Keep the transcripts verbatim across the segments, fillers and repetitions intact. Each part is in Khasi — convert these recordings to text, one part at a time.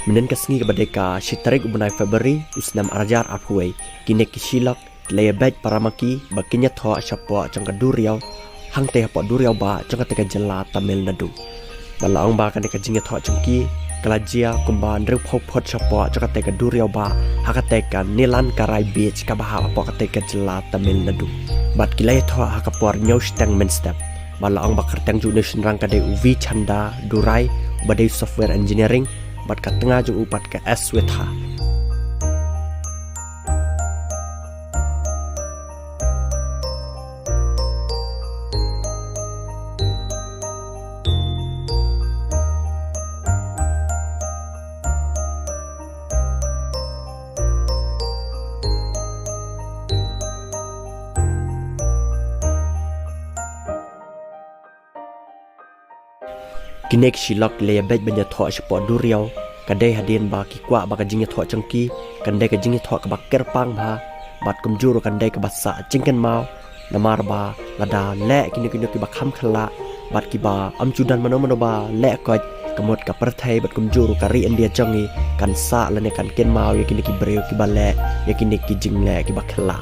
Mynhynnin ka sngi kaba dei ka shi tarik u bnai February u snem ar hajar arphew wei, kine ki shi lok ki la ïabeit para ma ki ba kin ïathoh shapoh jong ka duriaw hangtei hapoh duriaw bah jong katei ka jylla Tamil Nadu. Bad la ong ba kane ka jingïathoh jong ki ka la jia kumba hynriewphew phut shapoh jong katei ka duriaw bah ha katei ka Neelankarai Beach kaba hap hapoh katei ka jylla Tamil Nadu. Bad ki la ïathoh ha ka por hynñiew shiteng mynstep. Bad la ong ba ka kyrteng jong une u shynrang ka dei u V Chanda Durai, uba dei software engineering, bad ka tnga jong u pat ka Swetha. Kine ki shi lok ki la ïabeit ban ïathoh shapoh duriaw, ka dei hadien ba ki kwah ba ka jingïathoh jong ki kan dei ka jingïathoh kaba kyrpang bha, bad kumjuh ruh kan dei kaba sah jingkynmaw, namar ba lada leh kino kino kiba kham khyllah bad kiba ym ju don mano mano ba leh koit, ka mut ka pyrthei bad kumjuh ruh ka ri India jong ngi kan sah lane kan kynmaw ïa kine ki briew kiba leh ïa kine ki jingleh kiba khyllah.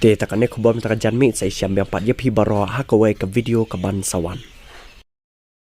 Te ta kane khubor mynta ka janmiet, sa ïashem biang pat ïa phi baroh ha kawei ka video kaban sa wan.